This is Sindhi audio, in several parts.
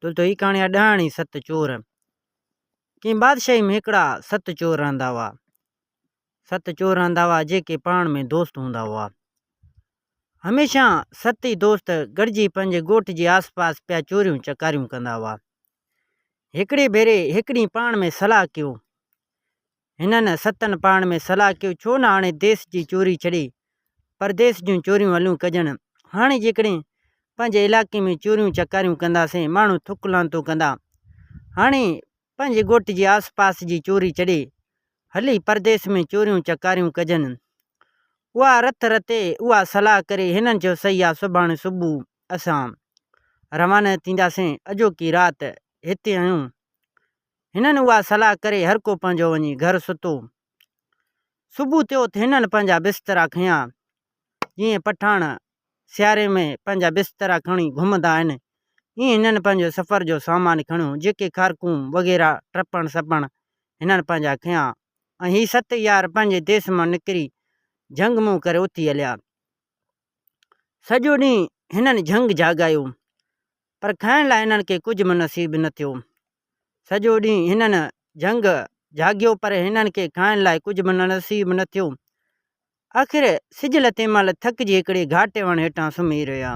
دوستو هي ڪهاڻي آهي ڏهاڻي ست چور. ڪنهن بادشاهي ۾ هڪڙا ست چور رهندا هئا. ست چور رهندا هئا جيڪي پاڻ ۾ دوست هوندا هئا. هميشه ست ئي دوست گڏجي پنهنجي ڳوٺ جي آس پاس پيا چوريون چڪاريون ڪندا هئا. هڪڙي ڀيري هڪ ڏينهن پاڻ ۾ صلاح ڪيو. هنن ستن پاڻ ۾ صلاح ڪيو ڇو نه هاڻي ديس جي چوري ڇڏي پرديس جون چوريون هليون ڪجن. هاڻي جيڪڏهن پنهنجي علائقي ۾ چوريون چڪاريون ڪنداسين ماڻهو ٿڪ لعنتون ڪندا. هاڻي پنهنجي ڳوٺ جي آس پاس جي چوري ڇڏي هلي پرديس ۾ چوريون چڪاريون ڪجن. اها رٿ رتي اها صلاح ڪري هنن چيو صحيح آ سڀاڻي صبح اسان روانا ٿينداسين اڄوڪي رات هتي آهيون. هنن اها صلاح ڪري هر ڪو پنهنجو وڃي گهر ستو. صبح ٿيو ته هنن پنهنجا بسترا کنيا. جيئن پٺاڻ سياري ۾ پنهنجا بسترا کڻي گهمندا آهن، ايئن هنن پنهنجو سفر جو سامان کڻيو، جيڪي کارڪون وغيره ٽپڻ سپڻ هنن پنهنجا کنيا ۽ هي ست يار پنهنجي ديس مان نڪري جهنگ منهن ڪري اٿي هليا. سڄو ڏينهن هنن جهنگ جهاڳايو، پر کائڻ لاء هنن کي ڪجهه به نصيب نه ٿيو. سڄو ڏينهن هنن جهنگ جهاڳيو پر هنن کي کائڻ لاء ڪجهه به نصيب نه ٿيو. آخر سج لٿي مهل ٿڪجي هڪڙي گهاٽي وڻ هيٺان سمهي رهيا.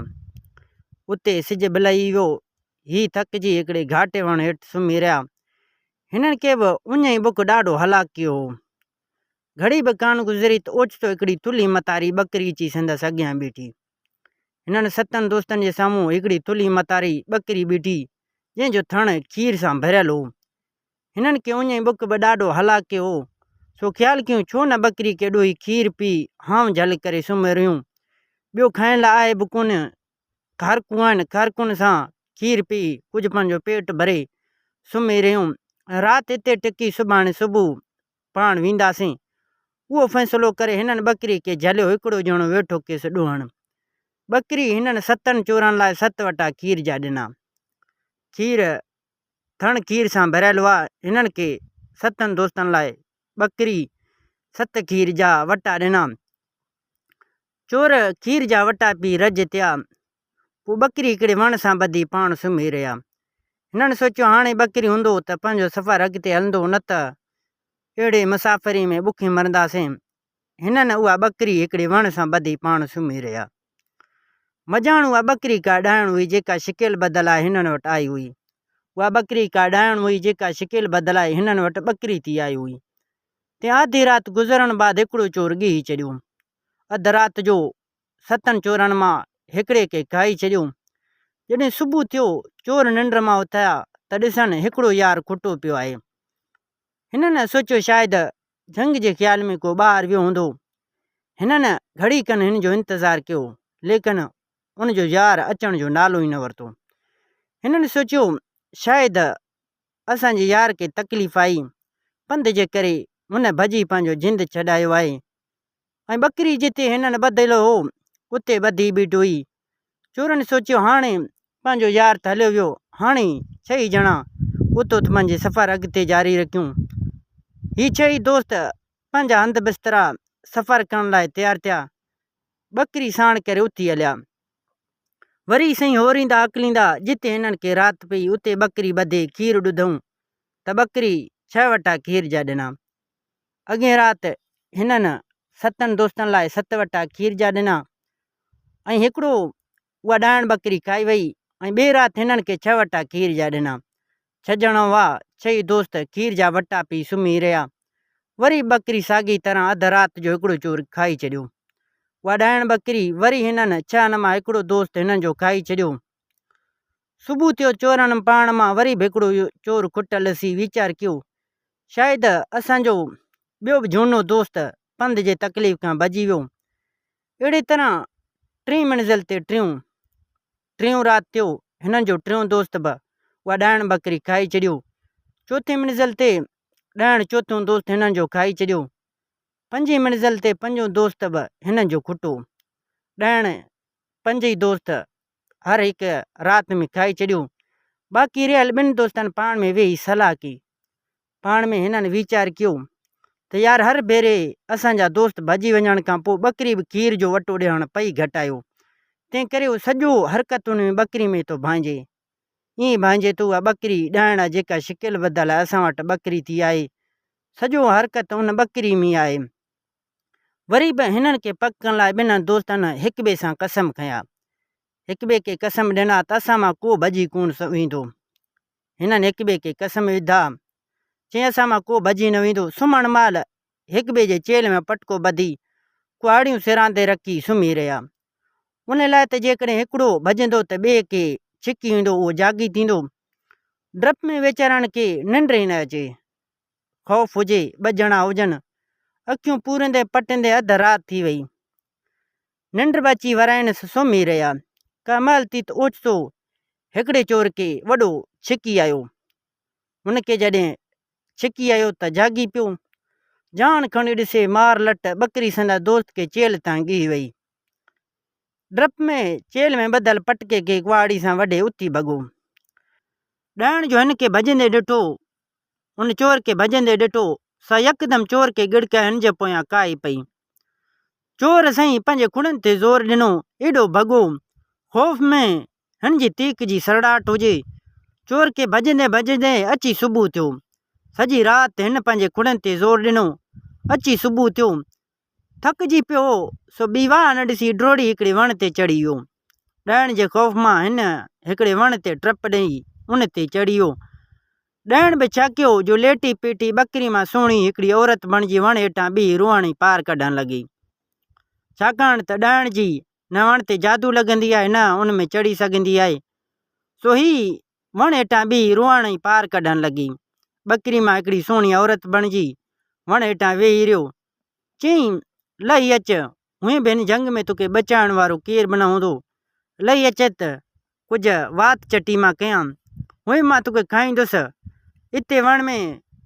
اتي سج به لهي ويو. هي ٿڪجي هڪڙي گهاٽي وڻ هيٺ سمهي رهيا. هنن کي به اڃ ۽ بک ڏاڍو هلاک ڪيو هو. گهڙي به ڪانه گذري ته اوچتو هڪڙي ٿلهي متاري ٻڪري اچي سندس اڳيان بيٺي. هنن ستن دوستن جي سامهون هڪڙي ٿلهي متاري ٻڪري بيٺي، جنهن جو ٿڻ کير سان ڀريل هو. هنن کي اڃ ۽ بک به ڏاڍو هلاک ڪيو هو، سو خيال ڪيون ڇو نه ٻڪري کي ڏوهي کير پي هانء جهل ڪري سمهي رهيون. ٻيو کائڻ لاء آهي به ڪونه، کارڪون آهن، کارڪن سان کير پي ڪجهه پنهنجو پيٽ ڀري سمهي رهيون. رات هتي ٽڪي سڀاڻي صبح پاڻ وينداسين. اهو فيصلو ڪري هنن ٻڪري کي جهليو هڪڙو ڄڻو ويٺو ڪيس ڏوهڻ. ٻڪري هنن ستن چورن لاء ست وٽا کير جا ڏنا. کير ٿڻ کير سان ڀريل هئا. هنن کي ستن دوستن لاء ٻڪري ست کير جا وٽا ڏنا. چور کير جا وٽا پي رج ٿيا. پوء ٻڪري هڪڙي وڻ سان ٻڌي پاڻ سمهي رهيا. هنن سوچيو هاڻي ٻڪري هوندو ته پنهنجو سفر اڳتي هلندو نه ته اهڙي مسافري ۾ بکين مرنداسين. هنن اها ٻڪري هڪڙي وڻ سان ٻڌي پاڻ سمهي رهيا. مجاڻ اها ٻڪري ڪا ڏائڻ هئي جيڪا شڪل بدلائي هنن وٽ آئي هئي. اها ٻڪري ڪا ڏائڻ هئي جيڪا شڪل بدلائي هنن وٽ ٻڪري ٿي آئي هئي. تنهن آڌي رات گذرڻ بعد هڪڙو چور ڳيهي ڇڏيو. اڌ رات جو ستن چورن مان هڪڙي کي کائي ڇڏيو. جڏهن صبح ٿيو، چور ننڊ مان اٿيا ته ڏسن هڪڙو يار کٽو پيو آهي. هنن سوچيو شايد جهنگ جي خيال ۾ ڪو ٻاهر ويو هوندو. هنن گهڙي کن هن جو انتظار ڪيو، ليڪن ان جو يار اچڻ جو نالو ئي نه ورتو. هنن سوچيو شايد اسان جي يار کي تڪليف آئي، پنڌ جي ڪري هن ڀڄي پنهنجو جند ڇڏايو آهي. ۽ ٻڪري جتي هنن ٻڌل هو، اتي ٻڌي بيٺي هئي. چورن سوچيو هاڻي پنهنجو يار ته هليو ويو، هاڻي ڇهه ئي ڄڻا اتو ته پنهنجي سفر اڳتي جاري رکيون. هي ڇهه ئي دوست پنهنجا هنڌ بسترا سفر ڪرڻ لاء تيار ٿيا. ٻڪري ساڻ ڪري اٿي هليا. وري سائين هوريندا هڪليندا جتي هنن کي رات پئي اتي ٻڪري ٻڌي کير ڏڌئون ته ٻڪري ڇهه وٽا کير جا ڏنا. اڳئين رات هنن ستن دوستن لاء ست وٽا کير جا ڏنا ۽ هڪڙو اها ڏائڻ ٻڪري کائي وئي ۽ ٻي رات هنن کي ڇهه وٽا کير جا ڏنا. ڇهه ڄڻا هئا، ڇهه ئي دوست کير جا وٽا پي سمهي رهيا. وري ٻڪري ساڳي طرح اڌ رات جو هڪڙو چور کائي ڇڏيو. اها ڏائڻ ٻڪري وري هنن ڇهن مان هڪڙو دوست هنن جو کائي ڇڏيو. صبح ٿيو چورن پاڻ مان وري به هڪڙو چور کٽل ڏسي ويچار ڪيو شايد اسان جو ٻيو به جهونو دوست پنڌ جي تڪليف کان بچي ويو. اهڙي طرح ٽين منزل تي ٽيون ٽيون رات ٿيو هنن جو ٽيون دوست به اها ڏائڻ ٻڪري کائي ڇڏيو. چوٿين منزل تي ڏائڻ چوٿون دوست هنن جو کائي ڇڏيو. پنجين منزل تي پنجون دوست به هنن جو کٽو. ڏائڻ پنج ئي دوست هر هڪ رات ۾ کائي ڇڏيو. باقي رهيل ٻن دوستن پاڻ ۾ ويهي صلاح ڪئي. پاڻ ۾ هنن ويچار ڪيو ته يار هر ڀيري اسان جا دوست ڀڄي وڃڻ کان پوء ٻڪري به کير جو وٽو ڏيڻ پئي گهٽايو. تنهن ڪري هو سڄو حرڪتن ۾ ٻڪري ۾ ٿو ڀانئجي. ائين ڀانئجي ٿو اها ٻڪري ڏائڻ آهي جيڪا شڪل بدل اسان وٽ ٻڪري ٿي آهي. سڄو حرڪت ان ٻڪري ۾ آهي. وري به هنن کي پڪ ڪرڻ لاء ٻنهن دوستن هڪٻئي سان قسم کنيا. هڪٻئي کي قسم ڏنا ته اسان مان ڪو ڀڄي ڪونه ويندو. هنن هڪٻئي کي قسم وڌا. چيائين اسان مان ڪو ڀڄي نه ويندو. سمهڻ مهل هڪٻئي جي چيلهه ۾ پٽڪو ٻڌي ڪهاڙيون سراندي رکي سمهي رهيا. ان لاء ته جيڪڏهن هڪڙو ڀڄندو ته ٻئي کي ڇڪي ايندو اهو جاڳي ٿيندو. ڊپ ۾ ويچارن کي ننڊ ئي نه اچي. خوف هجي، ٻه ڄڻا هجن. اکيون پوريندي پٽيندي اڌ رات ٿي وئي. ننڊ به اچي ورائينس سمهي رهيا. ڪا مهل ٿي ته اوچتو هڪڙي چور کي وڏو ڇڪي آيو. هن کي جڏهن ڇڪي آيو ته جاڳي پيو. جان کڻي ڏسي مار لٽ ٻڪري سندس دوست کي چيلهه تان ڳهي وئي. ڊپ ۾ چيلهه ۾ ٻڌل پٽڪي کي ڪهاڙي سان وڍي اٿي ڀڳو. ڏائڻ جو هن کي ڀڄندي ڏٺو هن چور کي ڀڄندي ڏٺو، سا يڪدم چور کي ڳڙڪائي هن جي پويان ڪاهي پئي. چور سائين پنهنجي کڙن تي زور ڏنو، ايڏو ڀڳو، خوف ۾ هن جي تيڪ جي سرڙاٽ هجي. چور کي ڀڄندي ڀڄندي اچي صبح ٿيو. سڄي رات هن پنهنجي کڙن تي زور ڏنو، اچي صبح ٿيو. ٿڪجي پيو هو، سو ٻي واهه نه ڏسي ڊوڙي هڪڙي وڻ تي چڙهي ويو. ڏائڻ جي خوف مان هن هڪڙي وڻ تي ٽپ ڏيئي ان تي چڙهي ويو. ڏائڻ به ڇا ڪيو جو ليٽي پيٽي ٻڪري مان سهڻي هڪڙي عورت بڻجي وڻ هيٺان بيهي روئڻ ۽ پار ڪڍڻ لڳي. ڇاڪاڻ ته ڏائڻ جي نه وڻ تي جادو لڳندي آهي نه ان ۾ چڙهي سگهندي آهي. سو هي وڻ هيٺان بيهي روئڻ ۽ پار ڪڍڻ لڳي. ٻڪري مان هڪڙي سهڻي عورت بڻجي وڻ هيٺان ويهي رهيو. چيائين، لهي اچ، هونئن به هن جهنگ ۾ توکي بچائڻ وارو ڪير به نه هوندو. لهي اچ ته ڪجهه وات چٽي مان ڪيان. هونئن به مان توکي کائيندس. اتي وڻ ۾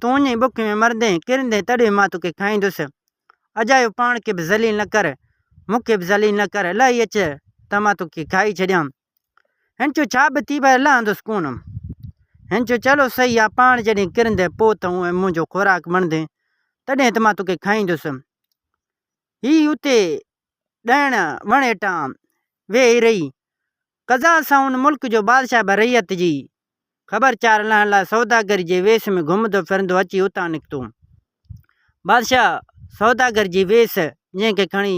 تون اڃ ۽ بک ۾ مرندين، ڪرندين، تڏهن به مان توکي کائيندس. اجايو پاڻ کي به ذليل نه ڪر، مون کي به ذليل نه ڪر. لهي اچ ته مان توکي کائي ڇڏيان. هن چيو، ڇا به ٿي پر لهندس ڪونه. هن چيو، چلو سهي آ، پاڻ جڏهن ڪرندين پوء ته هونئن منهنجو خوراڪ بڻندين، تڏهن ته مان توکي کائيندس. هي اتي ڏائڻ وڻ هيٺان ويهي رهي. قضا سان ان ملڪ جو بادشاهه به رعيت جي خبر چار لهڻ لاء سوداگر جي ويس ۾ گهمندو ڦرندو اچي اتان نڪتو. بادشاهه سوداگر جي ويس جنهن کي کڻي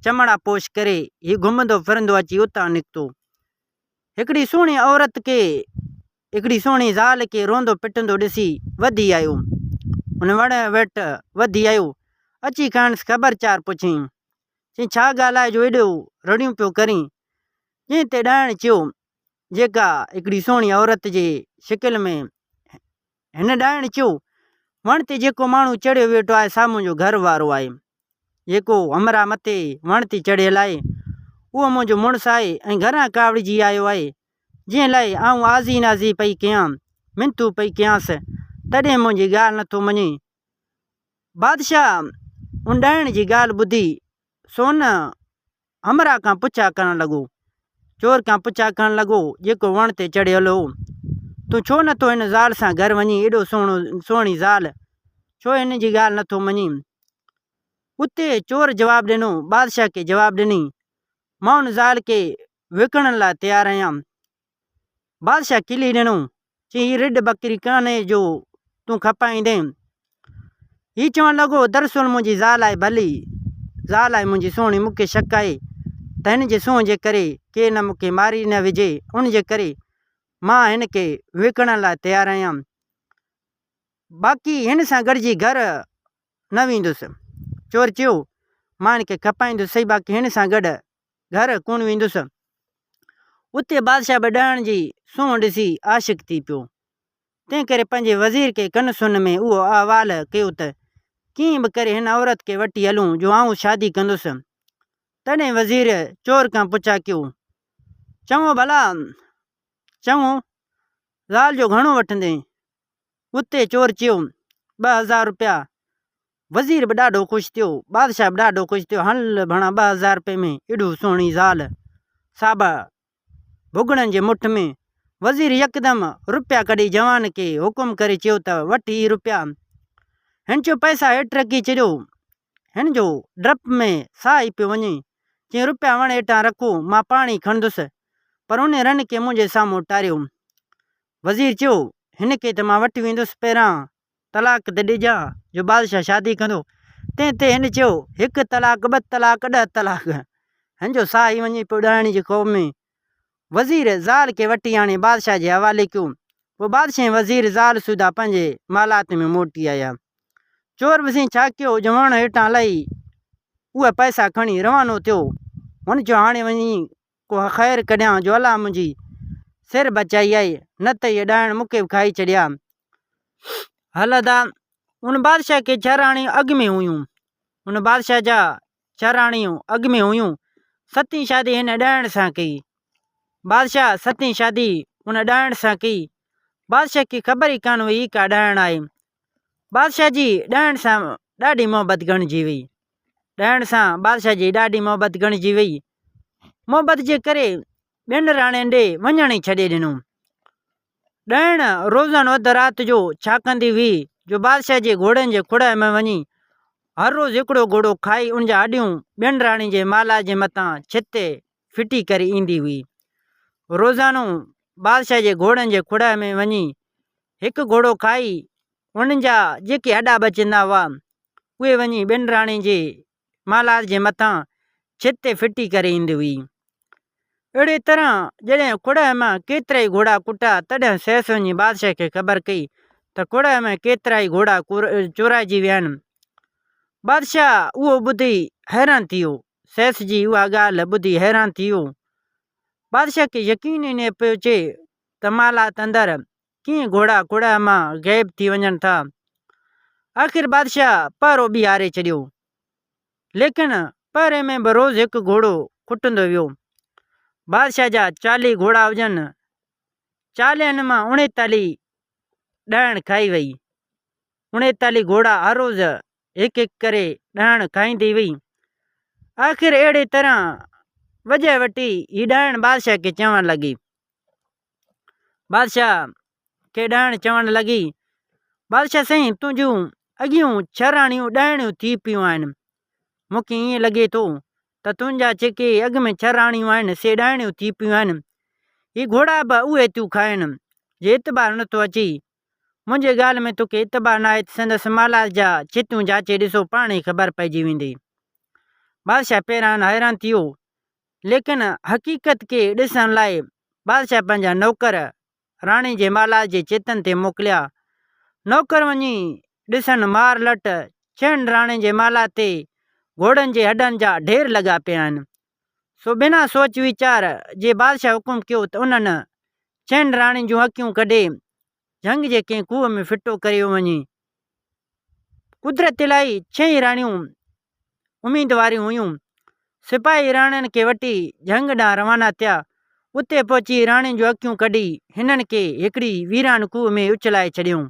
چمڙا پوش ڪري هي گهمندو ڦرندو اچي اتان نڪتو. هڪڙي سهڻي عورت کي هڪڙي سهڻي زال کي روئندو پٽندو ڏسي وڌي آيو. ان وڻ وٽ وڌي آيو. اچي کانئس خبر چار پڇيائين. چيائين ڇا ڳالهه آهي جو ايڏو رڙيون پيو ڪرين؟ جنهن تي ڏائڻ چيو جيڪا هڪڙي سهڻي عورت جي شڪل ۾ هن ڏائڻ چيو، وڻ تي جيڪو ماڻهو چڙهيو ويٺو آهي سا منهنجو گهر وارو آهي. جيڪو همراهه مٿي وڻ تي چڙهيل آهي، اهو منهنجو مڙس آهي ۽ گهران ڪاوڙجي آيو آهي، جنهن لاء آئون آزي نازي پئي ڪيان، منٿون پئي ڪيانس، تڏهن منهنجي ڳالهه نٿو مڃي. بادشاهه ان ڏائڻ جي ڳالهه ٻڌي سو ان همراهه کان پڇا ڪرڻ لڳو. چور کان پڇا ڪرڻ لڳو، جيڪو وڻ تي چڙهيل هو. تون ڇو نٿو هن زال سان گهر وڃين، ايڏو سهڻو سهڻي زال، ڇو هن جي ڳالهه نٿو مڃين؟ اتي چور جواب ڏنو، بادشاهه کي جواب ڏني، مان ان زال کي وڪڻڻ لاء تيار آهيان. بادشاهه کلي ڏنو، چيائين، هي رڍ ٻڪري ڪانهي جو تون کپائيندين. هي چوڻ لڳو، دراصل منهنجي زال آهي ڀلي، زال آهي منهنجي سهڻي، مون کي شڪ آهي ته هن جي سونهن جي ڪري ڪير نه مون کي ماري نه وجهي، ان جي ڪري مان هن کي وڪڻڻ لاء تيار آهيان. باقي هن سان گڏجي گهر نه ويندس. چور چيو، مان هن کي کپائيندس سهي باقي هن سان گڏ گهر ڪونه ويندس. اتي بادشاهه به ڏهڻ جي سونهن ڏسي عاشق ٿي پيو. تنهن ڪري پنهنجي وزير کي ڪن سن ۾ اهو احوال ڪيو ته ڪيئن به ڪري هن عورت کي وٺي هلون جو آئون شادي ڪندس. تڏهن وزير چور کان پڇا ڪيو، چڱو ڀلا چڱو، زال جو گهڻو وٺندين؟ اتي چور چيو، 2000 روپيا. وزير به ڏاڍو خوش ٿيو، بادشاهه به ڏاڍو خوش ٿيو، هل ڀڻا 2000 روپئي ۾ ايڏو سهڻي زال، سا به ڀڳڙن جي مٺ ۾. وزير يڪدم روپيا ڪڍي جوان کي حڪم ڪري چيو ته وٺ هي روپيا. هن چيو پئسا هيٺ رکي ڇڏيو. هن جو ڊپ ۾ ساهه ئي پيو وڃي. چيائين روپيا وڻ هيٺان رکو، مان پاڻ ئي کڻندس. پر انهي رن کي منهنجي سامهون ٽاريو. وزير چيو، هن کي ته مان وٺي ويندس، پهريان طلاق ته ڏجان جو بادشاهه شادي ڪندو. تنهن تي هن چيو، هڪ طلاق، ٻه طلاق، ڏهه طلاق. هن جو ساهه ئي وڃي پيو ڏائڻ جي خوف ۾. وزير زال کي وٺي آڻي بادشاهه جي حوالي ڪيو. پوء بادشاهه ۽ وزير زال سوڌا پنهنجي محلات ۾ موٽي آيا. چور به سائين ڇا ڪيو جو وڻ هيٺان لهي اهي پئسا کڻي روانو ٿيو. هن چيو هاڻي وڃي ڪو خير ڪڍيان جو الله منهنجي سر بچائي آهي، نه ته هيء ڏائڻ مون کي به کائي ڇڏي ها. هل ادا، ان بادشاهه کي ڇهه راڻيون اڳ ۾ هيون. ان بادشاهه جا ڇهه راڻيون اڳ ۾ هيون. ستين شادي هن ڏائڻ سان ڪئي. بادشاهه ستين شادي ان ڏائڻ سان ڪئي. بادشاهه کي خبر ئي ڪانه هئي هي ڪا ڏائڻ آهي. بادشاهه جي ڏائڻ سان ڏاڍي محبت گهڻجي وئي. ڏائڻ سان بادشاهه جي ڏاڍي محبت گهڻجي وئي. محبت جي ڪري ٻين راڻين ڏي وڃڻ ئي ڇڏي ڏنو. ڏائڻ روزانو اڌ رات جو ڇا ڪندي هئي جو بادشاهه جي گهوڙن جي کڙهه ۾ وڃي هر روز هڪڙو گهوڙو کائي ان جا هڏيون ٻين راڻين جي مالا جي مٿان ڇت تي ڦٽي ڪري ايندي هئي. روزانو بادشاهه جي گهوڙن جي کڙهه ۾ وڃي هڪ گهوڙو کائي انهن جا جيڪي هڏا بچندا هئا، اهي وڃي ٻين راڻين جي مالهار جي مٿان ڇت تي ڦٽي ڪري ايندي هئي. اهڙيء طرح جڏهن کوڙهه مان ڪيترائي گهوڙا ڪٽيا، تڏهن سيس وڃي بادشاهه کي خبر ڪئي ته کوڙهه ۾ ڪيترائي گهوڙا چورائجي ويا آهن. بادشاهه اهو ٻڌي حيران ٿي ويو. سيس جي اها ڳالهه ٻڌي حيران ٿي ويو. بادشاهه کي يقين ئي نه پيو اچي ته مالهات اندر ڪيئن گهوڙا کوڙهه مان غائب ٿي وڃن ٿا. آخر بادشاهه پهرو بيهاري ڇڏيو. ليڪن پهري ۾ به روز هڪ گهوڙو کٽندو ويو. بادشاهه جا 40 گهوڙا هجن، چاليهن مان 39 ڏائڻ کائي وئي. 39 گهوڙا هر روز هڪ هڪ ڪري ڏائڻ کائيندي وئي. آخر اهڙي طرح وڄ وٽي هي ڏائڻ بادشاهه کي چوڻ لڳي. بادشاهه کي ڏائڻ چوڻ لڳي، بادشاهه سائين تنهنجون اڳيون ڇهه راڻيون ڏائڻيون ٿي پيون آهن. مون کي ائين لڳي ٿو ته تنهنجا جيڪي اڳ ۾ ڇهه راڻيون آهن سي ڏائڻيون ٿي پيون آهن. هي گهوڙا به اهي ٿيون کائن، جي اعتبار نٿو اچي. منهنجي ڳالهه ۾ توکي اعتبار ناهي ته سندس مالات جا ڇتيون جاچي ڏسو پاڻ ئي خبر پئجي ويندي. بادشاهه پهريان حيران ٿي ويو ليڪن حقيقت کي ڏسڻ لاء بادشاهه پنهنجا نوڪر راڻي جي مالات جي چيتن تي موڪليا. نوڪر وڃي ڏسن مار لٽ ڇهن راڻين جي مالات تي گهوڙن جي هڏن جا ڍير لڳا پيا آهن. سو بنا سوچ ويچار جي بادشاهه حڪم ڪيو ته انهن ڇهن راڻين جون اکيون ڪڍي جهنگ جي ڪنهن کوهه ۾ ڦٽو ڪريو وڃي. قدرت الائي ڇهه ئي راڻيون اميد واريون هيون. سپاهي راڻين کي وٺي جهنگ ڏانهن روانا ٿيا. اتي پهچي راڻين جون اکيون ڪڍي هنن کي هڪڙي ويران کوهه ۾ اڇلائي ڇڏيائون.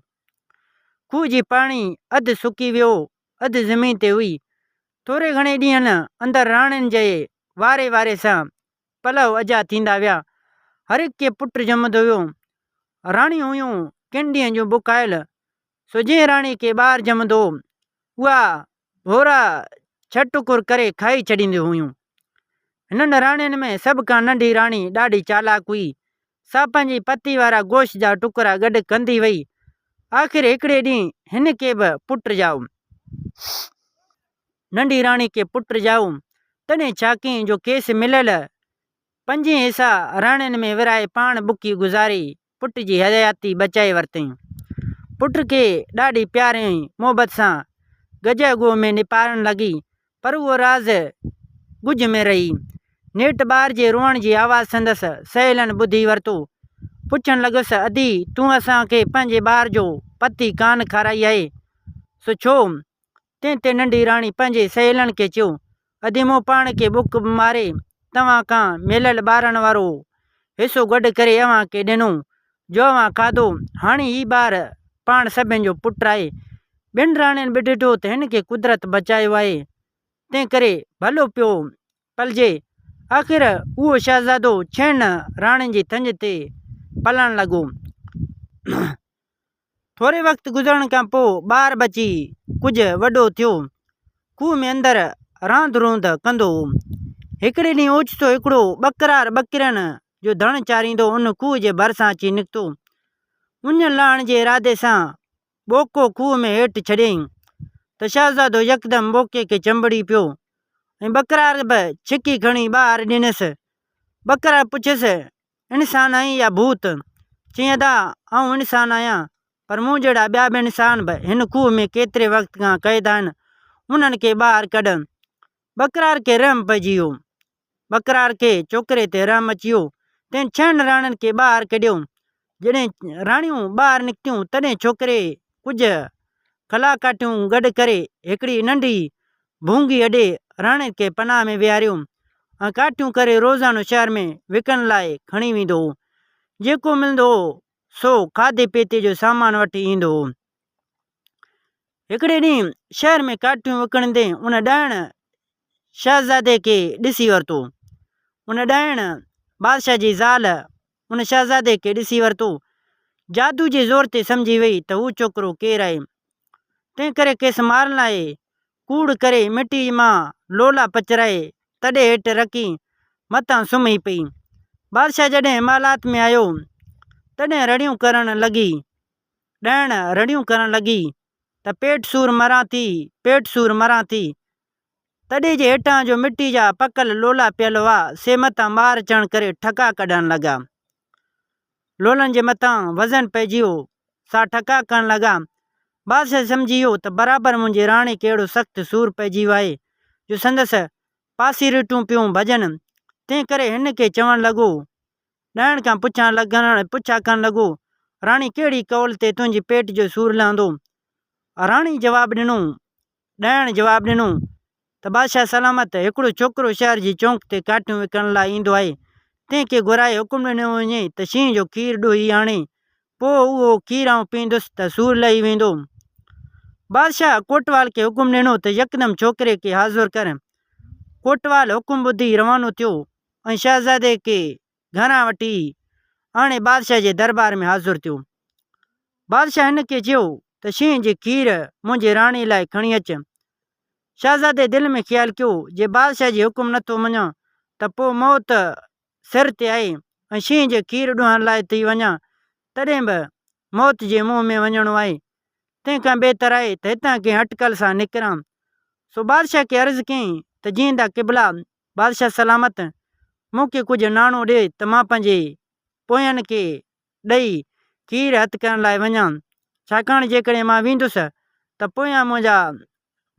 کوهه جي پاڻي اڌ سڪي ويو، اڌ زمين تي هئي. ٿوري گهڻي ڏينهن اندر راڻين جي واري واري سان پلئه اجها ٿيندا ويا. هر هڪ کي پٽ ڄمندو ويو. راڻيون هيون ڪن ڏينهن جون بکايل، سو جنهن راڻي کي ٻار ڄمندو هو، اها ڀورا ڇهه ٽڪر ڪري کائي ڇڏينديون هيون. هنن راڻين ۾ سڀ کان ننڍي راڻي ڏاڍي چالاڪ هئي، سا پنهنجي پتي وارا گوشت جا ٽڪرا گڏ ڪندي وئي. آخر هڪڙي ڏينهن هن کي به پٽ ڄائو. ننڍي راڻي کي پٽ ڄائو، تڏهن ڇا ڪيائين جو کيس مليل پنجين حصا راڻين ۾ ورهائي پاڻ بکي گذاري پٽ جي حياتي بچائي ورتائين. پٽ کي ڏاڍي پيار ۽ محبت سان گجهه گوهه ۾ نپارڻ لڳي، پر اهو راز ڳجهه ۾ رهي. نيٺ ٻار جي روئڻ جي آواز سندس سهيلن ٻڌي ورتو. پڇڻ لڳس، ادي، تون اسان کي پنهنجي ٻار جو پتي ڪانه کارائي آهي، سو ڇو؟ تنهن تي ننڍي راڻي پنهنجي سهيلن کي چيو، ادي مون پاڻ کي بک ماري توهان کان مليل ٻارن وارو حصو گڏ ڪري اوهان کي ڏنو، جو اوهان کاڌو، هاڻي هي ٻار پاڻ سڀن جو پٽ آهي. ٻين راڻين به ڏٺو ته هن کي قدرت بچايو آهي، تنهن ڪري ڀلو پيو پلجي. آخر اهو شهزادو ڇهن راڻين جي ٿڃ تي پلڻ لڳو. ٿوري وقت گذرڻ کان پوء ٻار بچي ڪجهه وڏو ٿيو. کوهه ۾ اندر راند روند ڪندو هو. هڪڙي ڏينهن اوچتو هڪڙو ٻڪرار ٻڪرين جو ڌڻ چاريندو ان کوهه جي ڀرسان اچي نڪتو. اڃ لاهڻ جي ارادي سان ٻوڪو کوهه ۾ هيٺ ڇڏيائين ته شهزادو يڪدم ٻوڪي کي چنبڙي پيو ۽ ٻڪرار به ڇڪي کڻي ٻاهر ڏنس. ٻڪرار پڇيس، انسان آهين يا ڀوت؟ چيائين، ادا، آئون انسان آهيان، پر مون جهڙا ٻيا به انسان به هن کوهه ۾ ڪيتري وقت کان قيد آهن، انهن کي ٻاهر ڪڍ. ٻڪرار کي رحم پئجي ويو. ٻڪرار کي ڇوڪري تي رحم اچي ويو، تنهن ڇهن راڻين کي ٻاهر ڪڍيو. جڏهن راڻيون ٻاهر نڪتيون، تڏهن ڇوڪري ڪجهه کلا ڪاٺيون گڏ ڪري هڪڙي ننڍي ڀونگي اڏي راڻين کي پناهه ۾ ويهاريو ۽ ڪاٺيون ڪري روزانو شهر ۾ وڪڻڻ لاء کڻي ويندو هو. جيڪو ملندو هو، سو کاڌي پيتي جو سامان وٺي ايندو هو. هڪڙي ڏينهن شهر ۾ ڪاٺيون وڪڻندي ان ڏائڻ شهزادي کي ڏسي ورتو. ان ڏائڻ بادشاهه جي زال ان شهزادي کي ڏسي ورتو. جادو جي زور تي سمجهي وئي ته هو ڇوڪرو ڪير آهي. تنهن ڪري کيس مارڻ لاء ڪوڙ ڪري مٽيء مان لولا پچرائي تڏي هيٺ رکي مٿان سمهي پئي. بادشاهه جڏهن محلات ۾ آيو تڏهن رڙيون ڪرڻ لڳي. ڏائڻ رڙيون ڪرڻ لڳي ته پيٽ سور مران ٿي، پيٽ سور مران ٿي. تڏي جي هيٺان جو مٽي جا پڪل لولا پيل هئا، سي مٿان مار اچڻ ڪري ٺڪا ڪڍڻ لڳا. لولن جي مٿان وزن پئجي ويو، سا ٺڪا ڪرڻ لڳا. بادشاهه سمجهي ويو ته برابر منهنجي راڻي کي اهڙو سخت سور پئجي ويو آهي، جو سندس پاسيريٽون پيون ڀڄن، تنهن ڪري هن کي چوڻ لڳو. ڏائڻ کان پڇان لڳڻ پڇا ڪرڻ لڳو، راڻي ڪهڙي قول تي تنهنجي پيٽ جو سور لهندو؟ راڻي جواب ڏنو، ڏائڻ جواب ڏنو ته بادشاهه سلامت هڪڙو ڇوڪرو شهر جي چونڪ تي ڪاٺيون وڪڻڻ لاء ايندو آهي، تنهن کي گهرائي حڪم ڏنو وڃي ته شينهن جو کير ڏوهي آڻي، پوء اهو کير آئون پيئندس ته سور لهي ويندو. بادشاهه ڪوٽوال کي حڪم ڏنو ته يڪدم ڇوڪري کي حاضر ڪر. ڪوٽوال حڪم ٻڌي روانو ٿيو. ۽ شهزادي کي گهران وٺي آڻي بادشاهه جي دربار ۾ حاضر ٿيو. بادشاهه هن کي چيو ته شينهن جي کير منهنجي راڻي لاء کڻي اچ. شهزادي دل ۾ خيال ڪيو، جي بادشاهه جي حڪم نٿو مڃان ته پوء موت سر تي آهي ۽ شينهن جي کير ڏوهڻ لاء ٿي وڃان تڏهن به موت جي منهن ۾ وڃڻو آهي. تنهن کان بهتر آهي ته هتان ڪنهن اٽڪل سان نڪران. سو بادشاهه کي عرض ڪيائين ته جيئندا قبلا! بادشاهه سلامت! مون کي ڪجهه ناڻو ڏي ته مان پنهنجي پوين کي ڏئي کير هٿ ڪرڻ لاء وڃان، ڇاڪاڻ جيڪڏهن مان ويندس ته پويان منهنجا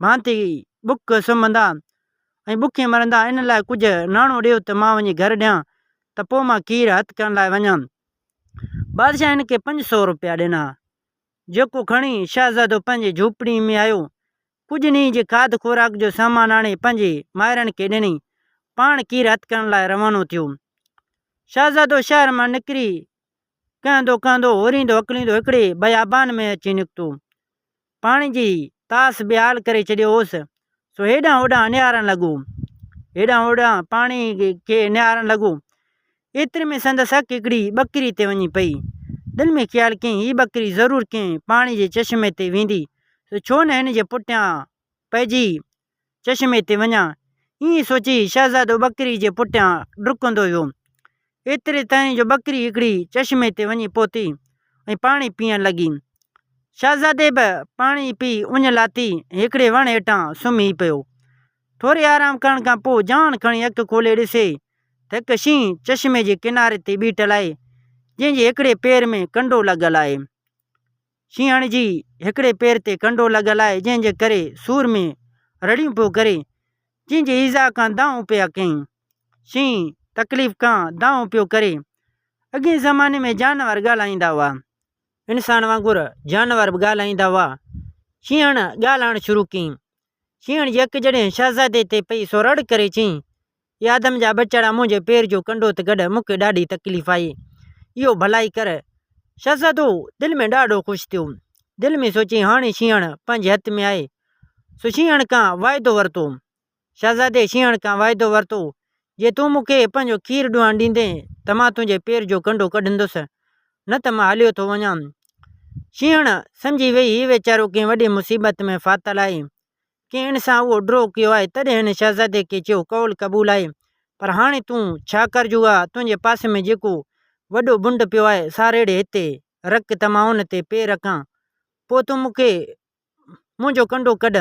ڀانتي بک سمهندا ۽ بکين مرندا، ان لاء ڪجهه ناڻو ڏيو ته مان وڃي گهر ڏيان ته پوء مان کير هٿ ڪرڻ لاء وڃان. بادشاهه هن کي 500 روپيا ڏنا، جيڪو کڻي شهزادو پنهنجي جهوپڙي ۾ آيو. ڪجهه ڏينهن جي کاڌ خوراڪ جو سامان آڻي پنهنجي مائرن کي ڏني، پاڻ کير هٿ ڪرڻ لاء روانو ٿيو. شهزادو شهر مان نڪري ڪهندو ڪهندو هوريندو هڪليندو هڪڙي بيابان ۾ اچي نڪتو. پاڻي جي تاس بيحال ڪري ڇڏيو هوس، سو هيڏانهن هوڏانهن نهارڻ لڳو. هيڏانهن هوڏانهن پاڻي کي نهارڻ لڳو. ايتري ۾ سندس اک هڪڙي ٻڪري تي وڃي پئي. دل ۾ خيال ڪيائين، هي ٻڪري ضرور ڪنهن پاڻي جي چشمي تي ويندي، سو ڇو نه هن جي پٺيان پئجي چشمي تي وڃان. ائين سوچي شهزادو ٻڪري جي پٺيان ڊڪندو ويو. ايتري تائين جو ٻڪري هڪڙي چشمي تي وڃي پهتي ۽ پاڻي پيئڻ لڳي. شهزادي به پاڻي پي اڃ لاٿي ۽ هڪڙي وڻ هيٺان سمهي پيو. ٿوري آرام ڪرڻ کان پوء جان کڻي اک کولي ڏسي ته هڪ شينهن چشمي جي ڪناري تي بيٺل آهي، جنهن جي هڪڙي پير ۾ ڪنڊو لڳل آهي. شينهڻ جي هڪڙي پير تي ڪنڊو لڳل آهي، جنهن جي ڪري سور ۾ رڙيون پيو ڪري، جنهن جي ايذاء کان دانهون پيا ڪيائين. شينهن تڪليف کان دانهون پيو ڪري. اڳئين زماني ۾ جانور ڳالهائيندا هئا. انسان وانگر جانور به ڳالهائيندا هئا. شينهڻ ڳالهائڻ شروع ڪيائين. شينهڻ جي اک جڏهن شهزادي تي پئي سو رڙ ڪري چيائين، اي آدم جا ٻچڙا منهنجي پير جو ڪنڊو ته گڏ مون کي ڏاڍي تڪليف آهي. اهو ڀلائي ڪر. شهزادو دل ۾ ڏاڍو خوش ٿيو. دل ۾ سوچيائين هاڻي شينهڻ پنهنجي هٿ ۾ آهي. سو شينهڻ کان واعدو ورتو. شهزادي شينهڻ کان واعدو ورتو، جي تون مون کي پنهنجو کير ڏوهڻ ڏيندين ته مان تنهنجي پير جو ڪنڊو ڪڍندس، نه ته مان هليو ٿو وڃان. شينهڻ سمجهي ويئي هي ويچارو ڪنهن وڏي مصيبت ۾ ڦاٿل آهي. ڪنهن ان سان اهو ڊوهه ڪيو آهي، تڏهن هن شهزادي کي چيو، قول قبول آهي، پر هاڻي تون ڇا ڪر جو اها تنهنجي پاسي ۾ جيڪو وڏو بنڊ پيو آهي، سا ريڙهي هتي رک ته مان ان تي پير رکان، پوء تون مون کي منهنجو ڪنڊو ڪڍ.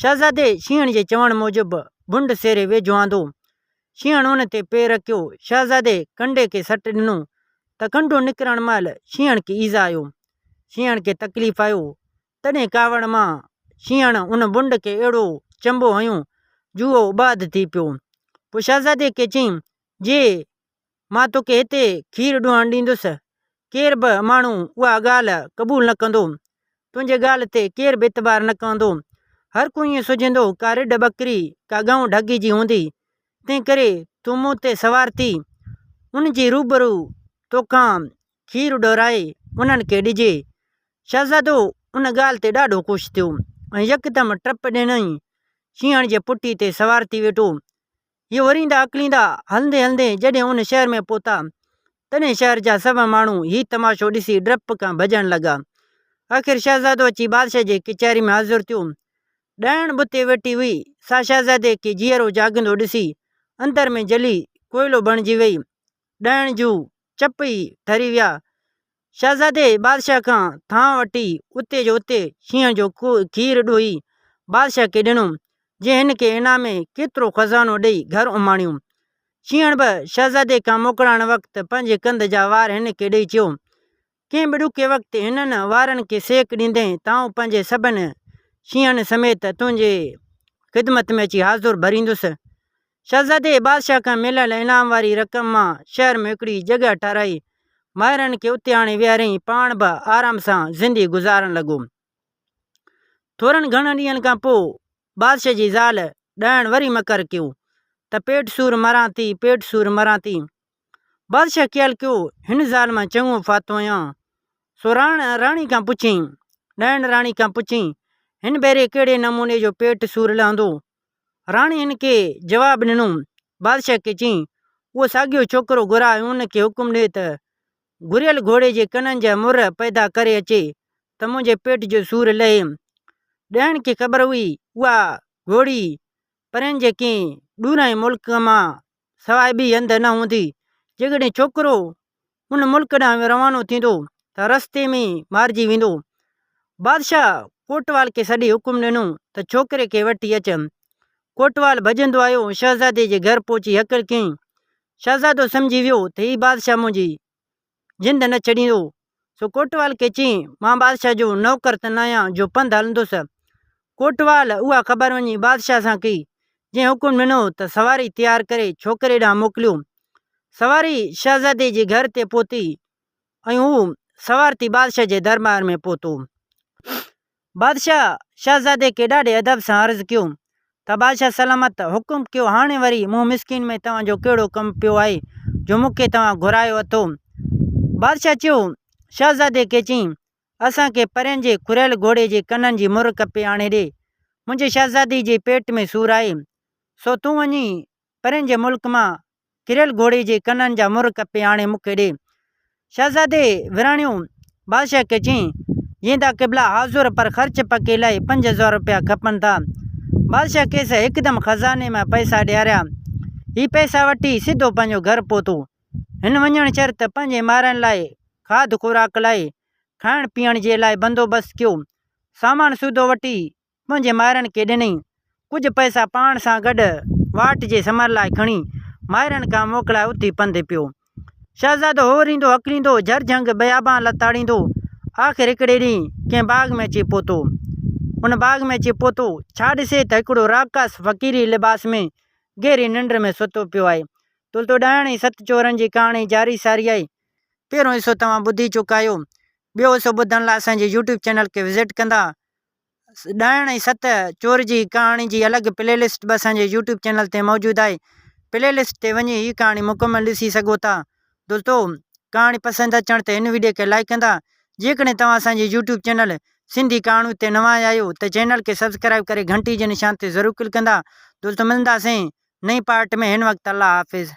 شهزادي شينهڻ جي چوڻ موجب ڀنڊ سيري ويجهو آندو. شينهڻ ان تي پير رکيو. شهزادي ڪنڊي کي سٽ ڏنو ته ڪنڊو نڪرڻ مهل شينهڻ کي ايذاء آيو. شينهڻ کي تڪليف آيو. تڏهن ڪاوڙ مان شينهڻ ان ڀنڊ کي اهڙو چنبو هنيو جو اهو اٻاڌ ٿي پيو. پوء شهزادي کي چيائين، جي مان توکي هتي کير ڏوهڻ ڏيندس، ڪير به ماڻهو اها ڳالهه قبول نه ڪندو. تنهنجي ڳالهه تي ڪير به اعتبار نه ڪندو. هر ڪو ائين سوچيندو ڪا رڍ ٻڪري، ڪا ڳئون ڍڳي جي هوندي. تنهنڪري تون مون تي سوار ٿي، ان جي روبرو توکان کير ڏورائي انهن کي ڏجي. شهزادو ان ڳالهه تي ڏاڍو خوش ٿيو ۽ يڪدم ٽپ ڏنائين، شينهڻ جي پٺي تي سوار ٿي ويٺو. هي وريندا اڪليندا هلندي هلندي جڏهن ان شهر ۾ پهتا، تڏهن شهر جا سڀ ماڻهو هي تماشو ڏسي ڊپ کان ڀڄڻ لڳا. آخر شهزادو اچي بادشاهه جي ڪچهري ۾ حاضر ٿيو. ڏائڻ به اتي ويٺي هئي، سا شهزادي کي جيئرو جاڳندو ڏسي اندر ۾ جلي ڪوئلو بڻجي وئي. ڏائڻ جون چپ ئي ٺري ويا. شهزادي بادشاهه کان ٿانء وٺي اتي جو اتي شينهن جو کير ڏوهي بادشاهه کي ڏنو، جنهن هن کي انعام ۾ ڪيترو خزانو ڏئي گهر اماڻيو. شينهڻ به شهزادي کان موڪلائڻ وقت پنهنجي ڪنڌ جا وار هن کي ڏئي چيو، ڪنهن به ڏکي وقت هنن وارن کي سيڪ ڏيندين ته آئون پنهنجي سڀن شينهن سميت تنهنجي خدمت ۾ اچي حاضر ڀريندس. شهزادي بادشاهه کان مليل انعام واري رقم مان شهر ۾ هڪڙي جڳهه ٺهرائي ماهرن کي اتي آڻي ويهاريائين، پاڻ به آرام سان زندگي گذارڻ لڳو. ٿورن گهڻن ڏينهن کان پوء بادشاهه جي زال ڏائڻ وري مڪر ڪيو ته پيٽ سور مران ٿي، پيٽ سور مران ٿي. بادشاهه خيال ڪيو هن زال مان چڱو ڦاٿو آهيان، سو راڻ راڻي کان پڇيائين، ڏائڻ راڻي کان پڇيائين، هن ڀيري ڪهڙي نموني جو پيٽ سور لهندو؟ راڻي هن کي جواب ڏنو، بادشاهه کي چيائين، اهو ساڳيو ڇوڪرو گهراء ۽ ان کي حڪم ڏي ته گهريل گهوڙي جي ڪنن جا مر پيدا ڪري اچي ته منهنجي پيٽ جو سور لهي. ڏهڻ کي خبر هئي، اها گهوڙي پرين جي ڪنهن ڏورانهين ملڪ مان سواء ٻي هنڌ نه هوندي. جيڪڏهن ڇوڪرو ان ملڪ ڏانهن روانو ٿيندو ته رستي ۾ ئي مارجي ويندو. بادشاهه ڪوٽوال کي سڏي حڪم ڏنو ته ڇوڪري کي وٺي اچ. ڪوٽوال ڀڄندو آيو ۽ شهزادي جي گهر پهچي هڪل ڪيائين. شهزادو سمجهي ويو ته هي بادشاهه منهنجي جند نه ڇڏيندو. سو ڪوٽوال کي چيائين، مان بادشاهه جو نوڪر ته ناهيان جو پنڌ هلندس. ڪوٽوال اها خبر وڃي بادشاهه سان ڪئي، جنهن حڪم ڏنو ته سواري تيار ڪري ڇوڪري ڏانهن موڪليو. سواري شهزادي جي گهر تي پهتي ۽ هو سوار ٿي بادشاهه جي درٻار ۾ پهتو. بادشاهه شهزادي کي ڏاڍي ادب سان عرض ڪيو ته بادشاهه سلامت حڪم ڪيو هاڻي وري مون مسڪين ۾ توهان جو ڪهڙو ڪم پيو آهي جو مون کي توهان گهرايو اٿو. بادشاهه چيو، شهزادي کي چئين، اسان کي پرين جي کريل گهوڙي جي ڪنن جي مر ڪپي آڻي ڏي. منهنجي شهزادي جي پيٽ ۾ سور آهي، سو تون وڃي پرين جي ملڪ مان ڪريل گهوڙي جي ڪنن جا مر ڪپي آڻي مون کي ڏي. شهزادي وراڻيو، بادشاهه کي چيائين، جيئندا قبلا حاضر پر خرچ پکي لاء 5000 رپيا کپن ٿا. بادشاهه کيس هڪدم خزاني مان پئسا ڏياريا. هي پئسا وٺي سڌو پنهنجو گهر پهتو. هن وڃڻ شرط پنهنجي مارن لاء کاڌ خوراڪ لاء کائڻ پيئڻ جي لاء بندوبست ڪيو. سامان سودو وٺي منهنجي مائرن کي ڏنئين. ڪجهه پئسا پاڻ سان گڏ واٽ جي سمر لاء کڻي، مائرن کان موڪلائي اٿي پنڌ پيو. شهزادو هوريندو هڪليندو، جھر جھنگ بيابان لتاڙيندو، آخر هڪڙي ڏينهن ڪنهن باغ ۾ اچي پهتو. ان باغ ۾ اچي پهتو، ڇا ڏسي ته هڪڙو راڪاس فقيري لباس ۾ گهري ننڊ ۾ ستو پيو آهي. تلتو ڏائڻ ۽ ست چورن جي ڪهاڻي جاري ساري آهي. پهريون حصو توهان ٻڌي چڪا آهيو. ٻيو حصو ٻڌڻ لاء اسان جي يوٽيوب چينل کي وزٽ ڪندا. ڏائڻ ۽ ست چور جي ڪهاڻي جي الڳ پلي لسٽ به اسان جي يوٽيوب چينل تي موجود آهي. پلي لسٽ تي وڃي هي ڪهاڻي مڪمل ڏسي سگهو ٿا. دوستو ڪهاڻي پسند اچڻ تي هن وڊيو کي لائيڪ ڪندا. جيڪڏهن توهان اسان جي يوٽيوب چينل سنڌي ڪهاڻيون تي نوان آيا آهيو ته چينل کي سبسڪرائيب ڪري گهنٽي جي نشان تي ضرور ڪلڪ ڪندا. دوستو ملنداسين نئين پارٽ ۾ هن وقت الله حافظ.